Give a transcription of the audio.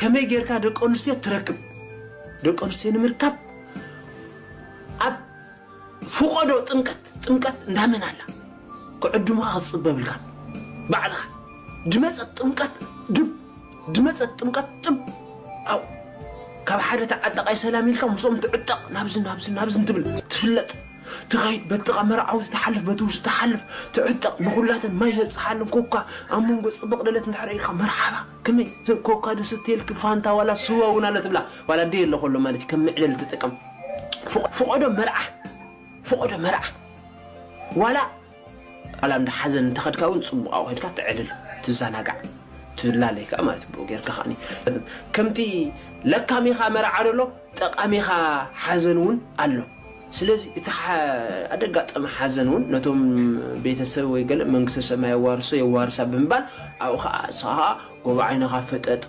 ከመይ ጌርካ ደቂ ኣንስትዮ ትረክብ? ደቂ ኣንስትዮ ንምርካብ ኣብ ፍቆዶ ጥምቀት ጥምቀት እንዳመን ኣላ ክዕድሙኻ ክፅበብልካ ባዕልኻ ድመፀት ጥምቀት ድብ ድመፀት ጥምቀት ጥብ ኣው ካብ ሓደ ተዓጠቃይ ሰላም ኢልካ ምስኦም ትዕጠቕ ናብዚ ናብዚ ናብዚ እንትብል ትፍለጥ ትኸይድ በጥቓ መርዓውቲ ትሓልፍ በቲ ውሽጢ ትሓልፍ ትዕጠቕ ንኹላተን ማይ ተብፅሓለን ኮካ ኣብ መንጎ ፅብቕ ደለት እንድሕር ኢልካ መርሓባ ከመይ ኮካ ደስ እትየልኪ ፋንታ ዋላ ስዋ እውን ኣሎ ትብላ ዋላ ደይ ኣሎ ከሎ ማለት እዩ ከም መዕለሊ ትጥቀም ፍቖዶ መርዓ ፍቖዶ መርዓ ዋላ ኣላ እንዳ ሓዘን እንተኸድካ እውን ፅቡቕ ኣብኡ ከድካ ትዕልል ትዘናጋዕ ትላለይ ከዓ ማለት ብኡ ጌርካ ከዓኒ ከምቲ ለካሚኻ መርዓ ደሎ ጠቃሚኻ ሓዘን እውን ኣሎ ስለዚ እቲ ኣደጋጠመ ሓዘን እውን ነቶም ቤተሰብ ወይ ገለ መንግስተ ሰማይ የዋርሶ የዋርሳ ብምባል ኣብኡ ከዓ ንስኻ ከዓ ጎቦ ዓይንኻ ፈጠጥ